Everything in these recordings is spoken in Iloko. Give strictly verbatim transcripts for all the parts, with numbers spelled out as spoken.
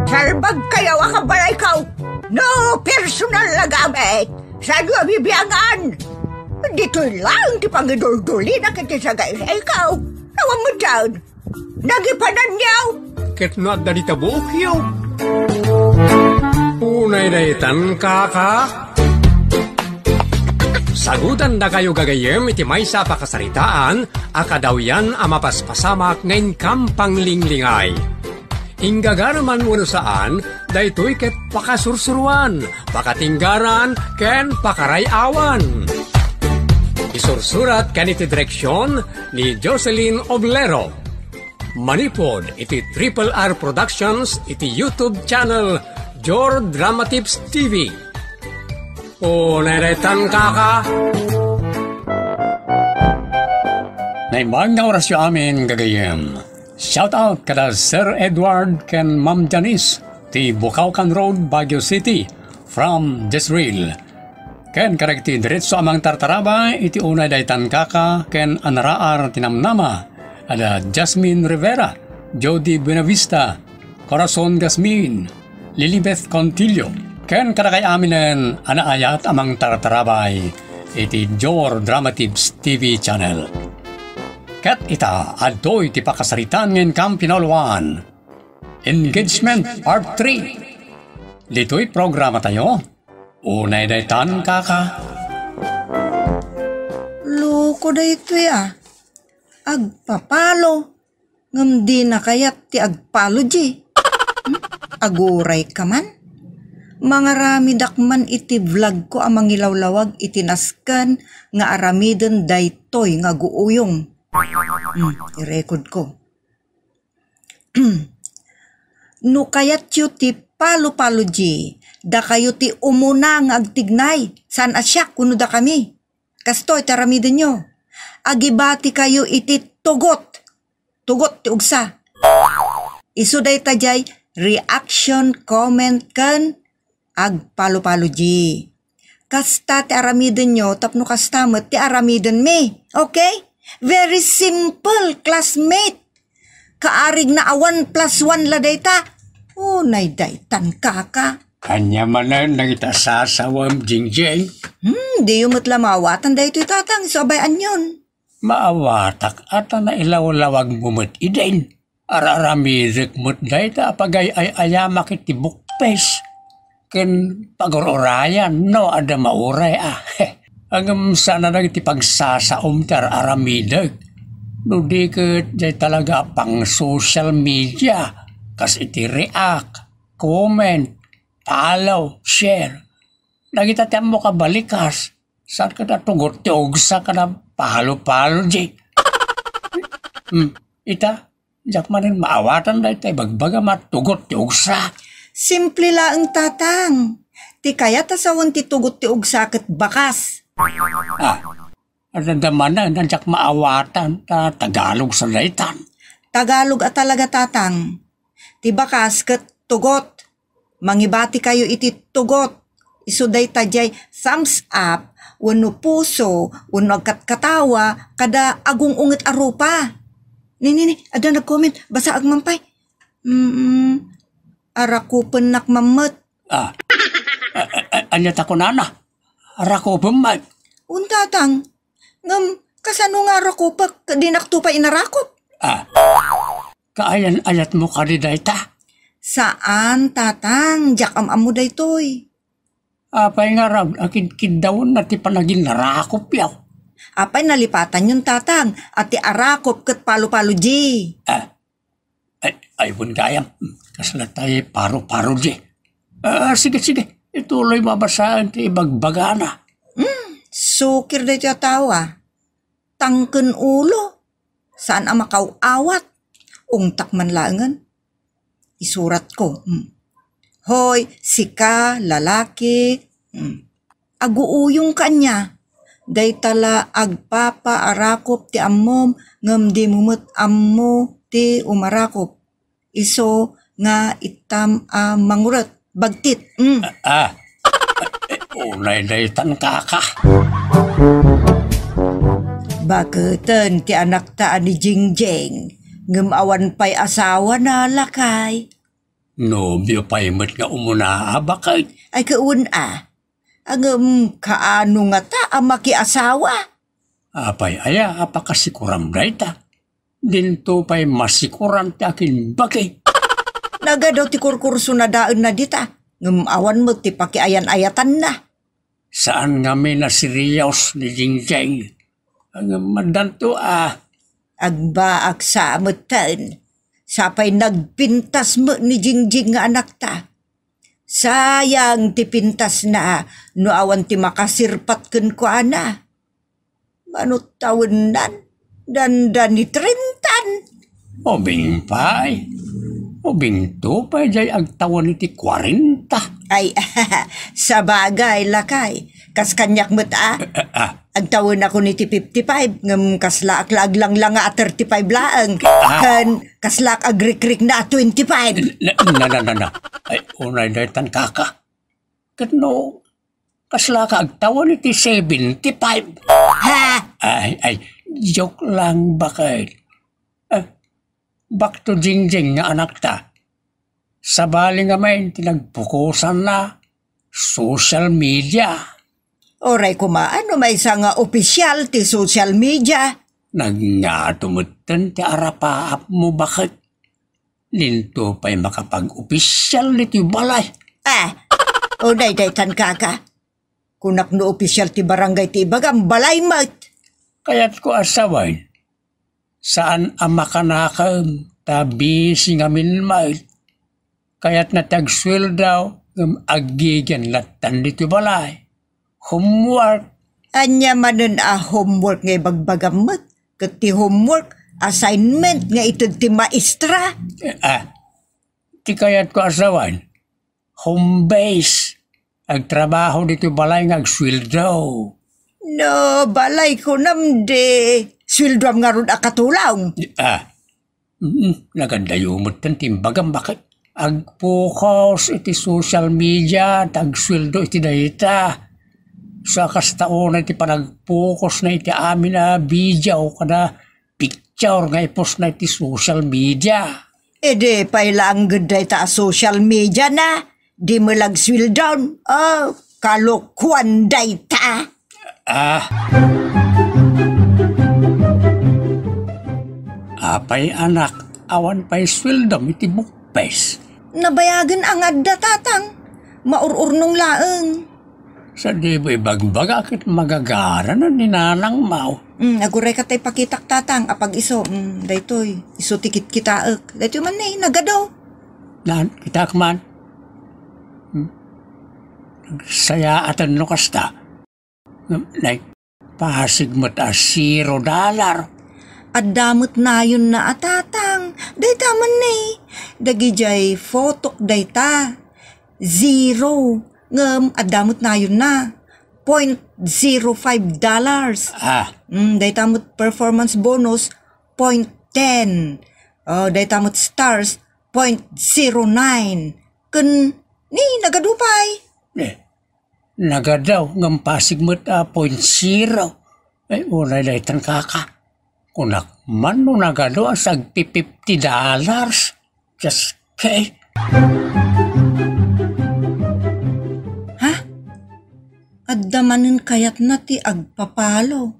Salbagkayo a kabalayko. No personal a gamit, saanyo a bibiangan. Ditoy laeng ti pangiduldulina iti sagayrayko. Awan met daan. Nagipananyo. Ket no adda dita buokyo. Unay daytan, kaka. Sagutandakayo gagayyem iti maysa a pakasaritaan a kadawyan a mapaspasamak nga inkam panglinglingay. Inggagara man wenno saan, daytoy ket pakasursuroan, pakatinggaran, ken pakaray-awan. Isursurat ken iti direksion ni Jocelyn Oblero. Manipud iti Triple R Productions iti YouTube channel Jor Dramatips T V. Unay daytan, kaka. Naimbag nga orasyo amin, gagayyem. Shout out kada Sir Edward ken Ma'am Janice ti Bukawkan Road, Baguio City, from Jezreel. Ken kadagiti diretso a mangtartarabay iti unay daytan, kaka, ken anaraar ti namnama, ada Jasmine Rivera, Jody Buenavista, Corazon Gasmin, Lilibeth Contillo, ken kadakay aminen a naayat a mangtartarabay iti Jor Dramatips T V channel. Ket ita, adtoy ti pakasaritaan nga inkam pinauluan. Engagement Part three. Ditoy programatayo, unay daytan, kaka. Loko daytoy a. Agpapalo. Ngem dina kayat ti agpalo di. Hmm? Aguray ka man? Mangaramidak man iti vlog ko a mangilawlawag iti nasken nga aramiden daytoy nga aguuyong. Hmm, i-record ko. No kayatyo ti palo-palo di, dakayo ti umuna nga agtignay, saan a siak wenno dakami. Kastoy ti aramidenyo. Agibatikayo iti tugot. Tugot ti ugsa. Isu dayta jay reaction, comment, ken agpalo-palo di. Kasta ti aramidenyo tapno kasta met ti aramidenmi. Okay? Very simple, classmate. Kaarigna a one plus one la dayta. Unay daytan, kaka. Ania manen dagita sasawem, Jingjing? Hmm, diyo met la maawatan daytoy, tatang, isu a bay-anyon. Maawatak a ta nailawlawagmo met idin. Ar-aramidek met dayta a pagay-ay-ayamak iti bukpes ken pagur-urayan no adda mauray a. Ngem saan a dagiti pagsasaom ti ar-aramidek. No di ket jay talaga a pang-social media, kas iti react, comment, follow, share. Dagita ti ammok a balikas, saan ket a tugot ti ugsa ken a palo-palo di. Hmm, ita, diak manen maawatan dayta ibagbagam a tugot ti ugsa. Simple laeng, tatang. Ti kayat a sawen ti tugot ti ugsa ket bakas. Ah, adda manen a diak maawatan ta Tagalog sa daytan. Tagalog a talaga, tatang. Ti bakas ket tugot. Mangibatikayo iti tugot. Isu dayta jay thumbs up, wenno puso, wenno agkatkatawa, kada agung-unget a rupa. Ni, ni, ni, adda nag-comment. Basaek man pay. Mm, arakupennak mammet. Ah. A-, a-, a-, ania ta kunana? Arakupen met. Un, tatang. Ngem, kasano nga arakupek ket dinakto pay inarakop? Ah. Kaayan-ayatmo kadi dayta? Saan, tatang. Diak am-ammo daytoy. Apay ngarud a kidkiddawenna ti panaginnarakopyo? Apay nalipatanyon, tatang, a ti arakop ket palo-palo di? Ah. Ay, ay, wen gayam. Kasla tay paro-paro di. Ah, sige, sige. Ituloy mo a basaen ti ibagbagana. Hmm, sukir daytoy a tao, a. Tangken ulo. Saan a makaw-awat. Ungtak man laengen. Isuratko. Hmm. Hoy, sika, lalaki. Hmm. Aguuyongka ania? Dayta la agpapaarakop ti ammom, ngem dimo met ammo ti umarakop. Isu nga ittam a manguret. Bagtit. Mm. Ah. Unay daytan, kaka. Baketen ti anakta a ni Jingjing, ngem awan pay asawana, lakay. Nobio pay met nga umuna a baket. Ay, kawen a. Ngem kaano ngata a makiasawa? Apay aya a pakasikuram dayta? Dinto pay masikuran ti akinbaki. Nagadu ti kurkursona daenna dita, ngem awan met ti pakiayan-ayatanna. Saan ngamin a serious ni Jingjing. Ngem addanto a. Agbaak sa metten. Sapay nagpintas met ni Jingjing nga anakta. Sayang ti pintasna no awan ti makasirpat kenkuana. Mano tawennan, dandani trentan. Ubing pay. Ubingto pay jay agtawen iti kuarenta. Ay, sabagay, lakay. Kas kaniak met a. Ah, ah. Agtawenakon iti fifty-five, ngem kaslaak la aglanglanga a thirty-five laeng. Ah. Ken kaslaak agrikrikna a twenty-five. Na, na, na, na, na. Ay, unay daytan, kaka. Ket no, kaslaak agtawen iti seventy-five. Ha? Ay, ay, joke lang, baket. Ah, back to Jingjing nga anakta. Sabali ngamin ti nagpukosanna, social media. Uray koma, no maysa nga opisyal ti social media. Nagngato metten ti arapaapmo, baket. Dinto pay makapag-opisyal ditoy balay. Ah, o daytan, kaka. Kunak no opisyal ti barangay ti ibagam, balay met. Kayatko a sawen, saan a makanakem ta busy ngamin met. Kayatna ti agsueldo ngem aggigyan lattan ditoy balay. Homework. Ania manen a homework nga ibagbagam met? Ket ti homework, assignment nga ited ti maestra. Ah, ti kayatko a sawen, home base. Agtrabaho ditoy balay nga agsueldo. No, balay kunam di. Sueldoam ngarud a katulong. Ah, mm, nagadayo metten ti imbagam, baket. Agpokus iti social media, ta agsueldo iti dayta. Sa kasta unay ti panagpokusna iti amin a video kada picture nga ipostna iti social media. Idi pay laeng dayta a social media na, di met la agsueldon. Oh, kalokuan dayta. Ah. Apay, anak, awan pay sueldom iti bukpes? Nabayagen a nga adda, tatang. Maur-urnong laeng. Sadi mo ibagbaga ket magagaranen ni nanangmo. Mm, aguray ka tay pakitak, tatang, apag isu. Mm, daytoy, isu ti kitkitaek. Daytoy man ni, nagadu. Nan, kitak man. Hmm? Nagsayaaten no kasta. Hmm, nay, pasig met a zero dollar. Adda met nayonna a, tatang. Dayta man ni. Dagidiay fotok dayta. Zero. Ngem adda met nayonna. Point zero five dollars. Ah. Mm, dayta met performance bonus, point ten. Oh, dayta met stars, point zero nine. Ken ni, nagadu pay. Eh, nagadu, ngem pasig met a point zero. Ay, uray daytan, kaka. Kunak man no nagadu a sagpi fifty dollars. Just kay. Ha? Adda manen kayatna ti agpapalo.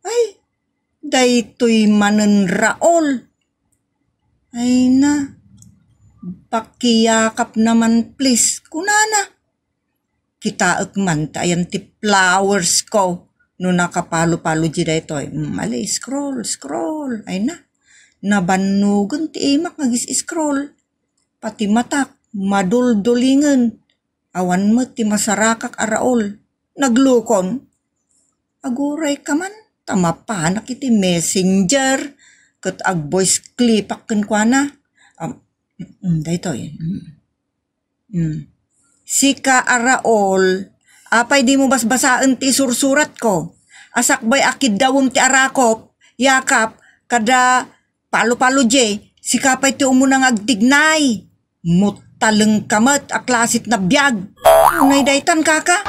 Ay, daytoy manen Raul. Ay na, pakiyakapna man, please, kunana. Kitaek man ta ayan ti flowers ko no nakapalo-palo di daytoy. Mm, ali, scroll, scroll. Ay na, nabannogen ti imak nga agis-scroll. Pati matak, maduldulingen. Awan met ti masarakak a Raul. Naglukon. Aguray ka man, ta mapanak iti messenger, ket ag-voice clipak kenkuana. Am, mm, daytoy. Mm. Mm. Sika a Raul, apay dimo basbasaen ti isursuratko? A sakbay a kiddawem ti arakop, yakap, kada palo-palo je, sika pay ti umuna nga agtignay. Muttalengka met a klasit na biag. Unay daytan, kaka?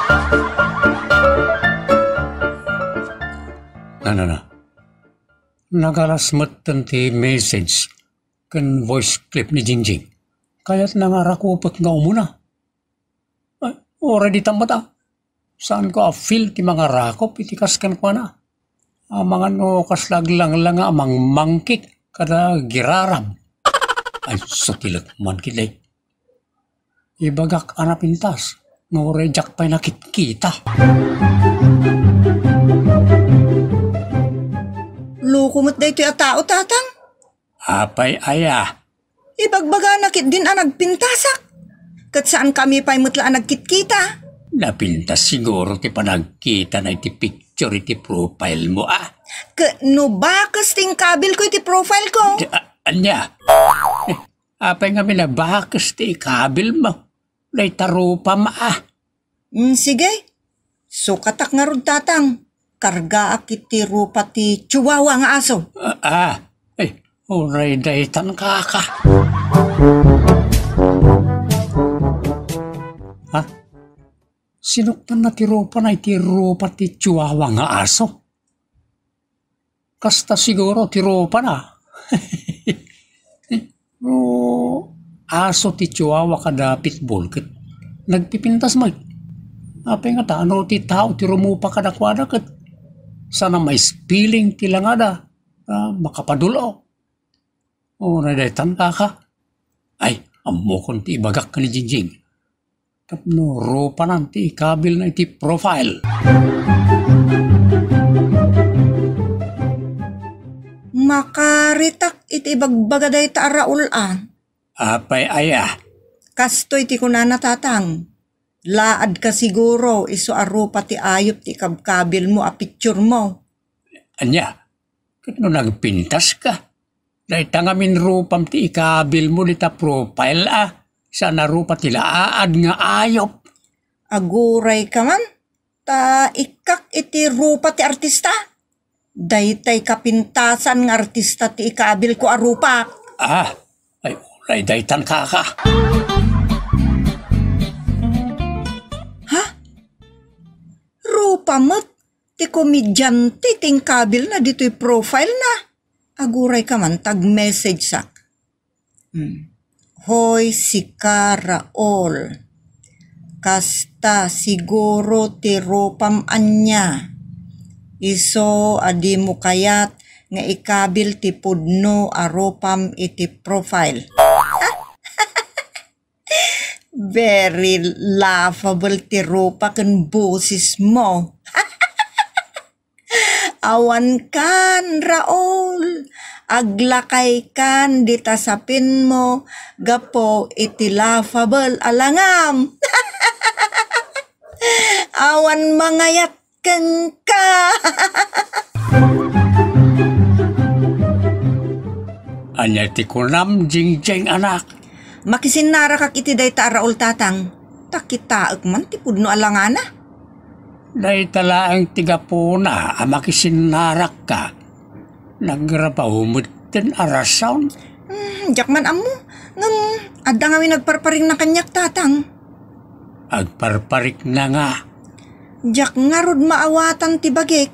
Na, na, na. Nagalas metten ti message ken voice clip ni Jingjing. Kayatna nga rakupek nga umuna. Ay, uray ditan met a. Saanko a feel ti mangarakop iti kas kenkuana. Amangan no kasla aglanglanga a mangmangkik kada giraram. Ay, satilek man ketdi. Ibagak a napintas, nga uray diak pay nakitkita. Loko met daytoy a tao, Tatang. Apay aya? Ibagbagana ketdin a nagpintasak. Ket saankami pay met la a nagkitkita. Napintas siguro ti panagkitana iti picture iti profile mo, a? Ket no bakes ti inkabilko iti profile ko. Di, a-, ania? Eh, apay ngamin a bakes ti ikabil mo? Dayta rupam, a. Mm, sige. Sukatak ngarud, Tatang. Kargaak iti rupa ti chihuahua nga aso. Ah, ah. Ay, uray daytan, kaka. Ha? Sinuktanna ti rupana iti rupa ti chihuahua nga aso? Kasta siguro ti rupana. No aso ti chihuahua kada pitbull ket nagpipintas met. Apay ngata no ti tao ti rumupa kadakuada ket saan a ma-spelling ti langada a makapadul-o? Uray daytan, kaka. Ay, ammokon ti ibagak ken ni Jingjing. Tapno rupanan ti ikabilna iti profile. Makaritak iti ibagbaga dayta a Raul a. Apay aya? Kastoy ti kunana, Tatang. Laadka siguro isu a rupa ti ayup ti ikabkabilmo a picturemo. Ania? Ket no nagpintaska? Dayta ngamin rupam ti ikabilmo dita profile a, saan a rupa ti laad nga ayup. Agurayka man, ta ikkak iti rupa ti artista. Daytay kapintasan nga artista ti ikabilko a rupa. Ah, ay, uray daytan, kaka. Ha? Rupa met ti komedyante ti inkabilna ditoy profile na. Agurayka man ta ag-messageak. Hmm. Hoy, sika, Raul. Kasta siguro ti rupam ania. Isu a dimo kayat nga ikabil ti pudno a rupam iti profile. Very laughable ti rupa ken bosesmo. Awankan, Raul. Aglakaykan dita sapinmo gapu iti laughable a langam. Awan mangayat kenka. Ania ti kunam, Jingjing, anak? Makisinnarakak iti dayta a Raul, Tatang. Ta kitaek man ti pudno a langana. Dayta laeng ti gapuna a makisinnarakka. Nagrabaw metten a rason. Hmm, diak man ammo. Ngem, adda ngamin agparparikna kaniak, Tatang. Agparparikna nga. Diak ngarud maawatan ti bagik.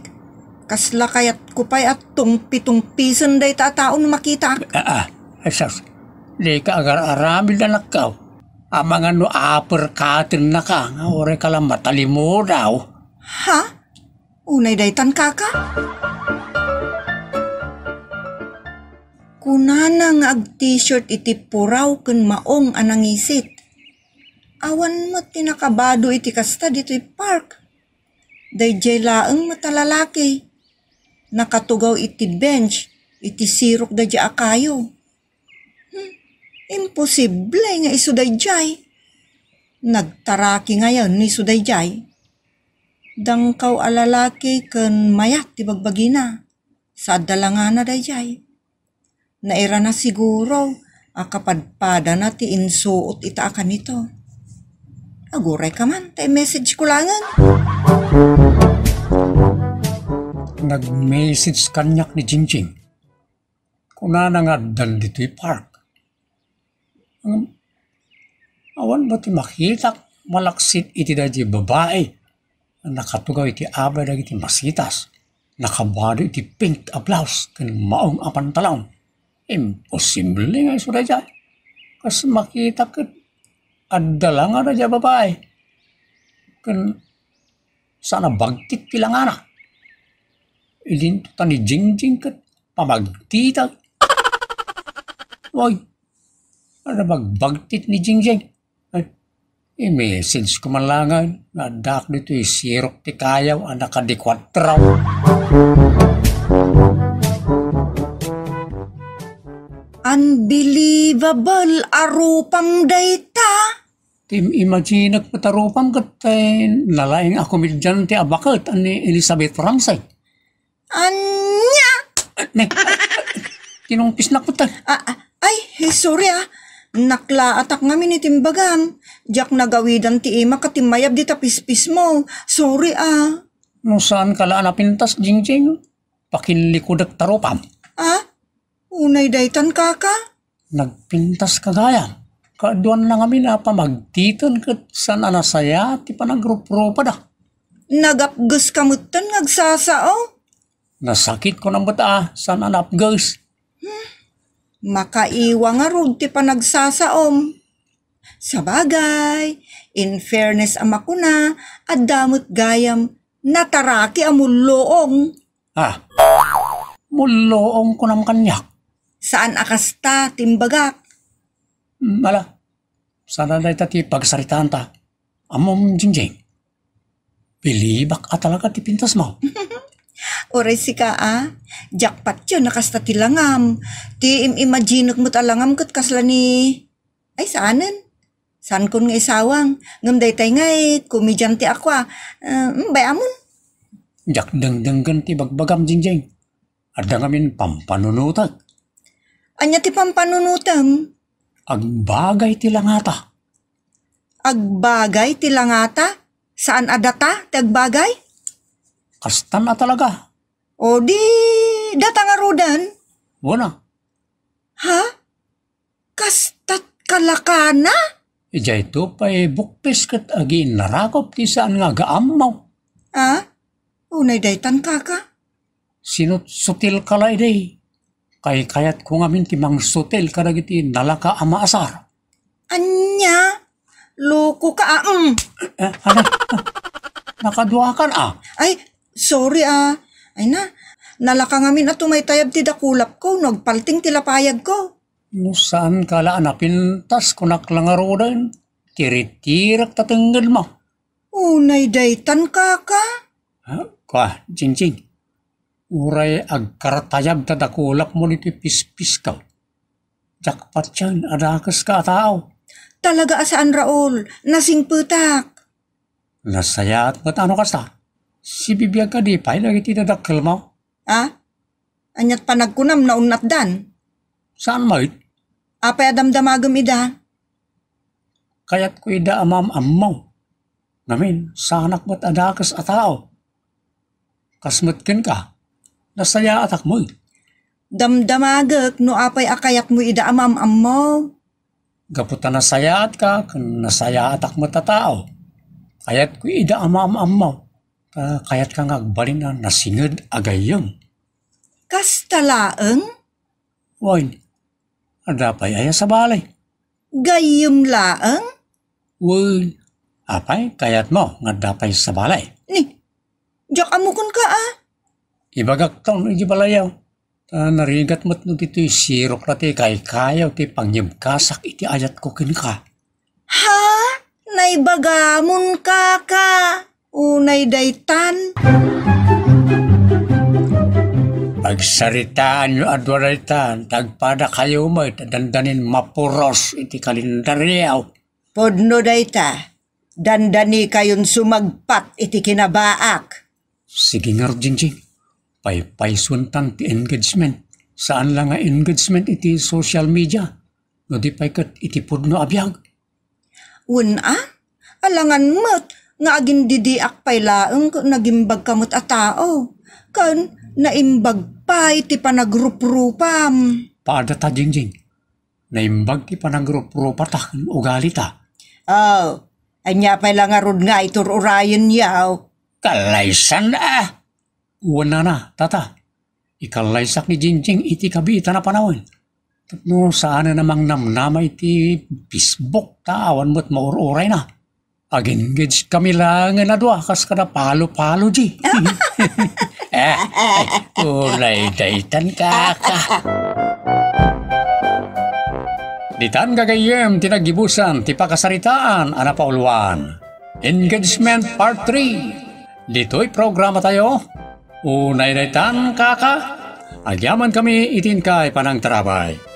Kasla kayatko pay a tungpi-tungpisen dayta a tao no makitaak. Ah, ah, ay sus, dika agar-aramid, anakko. Amangan no aperkatennaka, nga uray ka la matalimudaw. Ha? Unay daytan, kaka? Kunana nga ag-t-shirt iti puraw ken maong a nangisit. Awan met ti nakabado iti kasta ditoy park. Daydiay laeng met a lalaki. Nakatugaw iti bench iti sirok daydiay a kayo. Hmm, imposible nga isu daydiay. Nagtaraki ngayen no isu daydiay. Dangkaw a lalaki ken mayat ti bagbagina. Sa adda langana daydiay. Nairana siguro a kapadpadana ti insuot ita a kanito. Agurayka man, ta i-message ko laengen. Nag-message kaniak ni Jingjing. Kunana nga addan ditoy park. Ngem, awan met ti makitak malaksid iti daydiay babai a nakatugaw iti abay dagiti masitas, nakabado iti pink a blouse ken maong a pantalon. Imposible nga isu daydiay. Kas makita ket adda langana diay babai. Ken saan a bagtit ti langana. Idinto ta ni Jingjing ket pamagtita. Way, adda bagbagtit ni Jingjing. Ay, i-message ko man laengen nga addaak ditoy sirok ti kayaw a nakadikuatro. Unbelievable a rupam dayta. Ti im-, imaginek met a rupam ket, eh, nalaing a komedyante a baket a ni Elizabeth Ramsey. Ania? Eh, ne, tinungpisnak met, eh. Ah, ah, ay, eh, sorry, ah. Naklaatak ngamin iti imbagam. Diak nagawidan ti imak a timmayab dita pispismo. Sorry, ah. No saanka la a napintas, Jingjing, pakinlikudek ta rupam. Ah? Unay daytan, kaka? Nagpintas ka gayam. Kaaduanna ngamin a pamagtiten ket saan a nasayaat ti panagrupropada. Nagapgeska metten nga agsasao. Nasakit ko na met a saan a napges. Makaiwa ngarud ti panagsasaom. Sabagay, in fairness a makuna, adda met gayam nataraki a mulloong. Ah, mulloong kunam kaniak. Saan a kasta ti imbagak? Hmm, ala, saan a dayta ti pagsaritaanta. Ammom, Jingjing, bilibak a talaga ti pintasmo. Uray sika, a. Diak patien a kasta ti langam. Ti im-imaginek met a langam ket kasla ni, ay, saanen. Saankon nga isawang. Ngem daytay ngay, komedyante a kua. Eh, mm, bay-amon. Diak dengdenggen ti bagbagam, Jingjing. Adda ngamin pampanunotek. Ania ti pampanunotem? Agbagay ti langata. Agbagay ti langata? Saan a data ti agbagay? Kastan a talaga. O di, data ngaruden? Wen a. Ha? Kasta't kalakana? Idiay to pay bukpis ket agiinnarakop ti saan nga agaammo. Ah? Unay daytan, kaka? Sinutsutilka la idi. Kaykayatko ngamin ti mangsutil kadagiti nalaka a maasar. Ania? Lokoka, a, mm. Eh, ano? Nakaduakan, a. Ay, sorry, a. Ay na, nalaka ngamin a tumaytayab ti dakulapko no agpalting ti lapayagko. No saanka la a napintas, kunak la ngaruden, tiritirak ta tengngedmo. Unay daytan, kaka? Ha? Kua, Jingjing. Uray agkartayab ta dakulapmo ditoy pispisko. Diak patien a dakeska a tao. Talaga a saan, Raul. Nasingpetak. Nasayaat met a no kasta. Sibibiag kadi pay dagiti dadakkelmo? Ah? Ania't panagkunam, naunnatdan? Saan met? Apay a damdamagem ida? Kayatko ida a maam-ammo. Ngamin, saanak met a dakes a tao. Kas met kenka, nasayaatak met. Damdamagek no apay a kayatmo ida a maam-ammo. Gapu ta nasayaatka ken nasayaatak met a tao, kayatko ida a maam-ammo. Ta kayatka nga agbalin a nasinged a gayyem. Kasta laeng? Wen, adda pay aya sabali? Gayyem laeng? Wen, apay, kayatmo nga adda pay sabali? Ni, diak ammo kenka, a. Ibagakton iti balayo. Ta narigat met no ditoy sirok la ti kaykayaw ti pangyebkasak iti ayatko kenka. Ha? Naibagamon, kaka? Unay daytan? Pagsaritaanyo a dua daytan, ta agpadakayo met a dandanin mapuros iti kalendaryo. Pudno dayta, dandanikayon sumagpat iti kinabaak. Sige ngarud, Jingjing. Paypaysuentan ti engagement. Saan la nga engagement iti social media, no di pay ket iti pudno a biag. Wen a, alangan met nga agindidiak pay laeng ket nagimbagka met a tao, ken naimbag pay ti panagruprupam. Pada ta, Jingjing. Naimbag ti panagruprupata ken ugalita. Aw, ania pay la ngarud nga itur-urayenyo? Kallaysan a! Wen a, tata. Ikallaysak ni Jingjing iti kabiitan a panawen. Tapno saan a mangnamnama iti Facebook ta awan met maur-urayna. Ag-engage kami laengen a dua kas kada palo-palo di. Eh, eh, unay daytan kaka. Ditan gagayyem ti naggibusan ti pakasaritaan a napauluan. Engagement Part three. Ditoy programa tayo, unay daytan kaka. Agyaman kami iti inkay panangtarabay.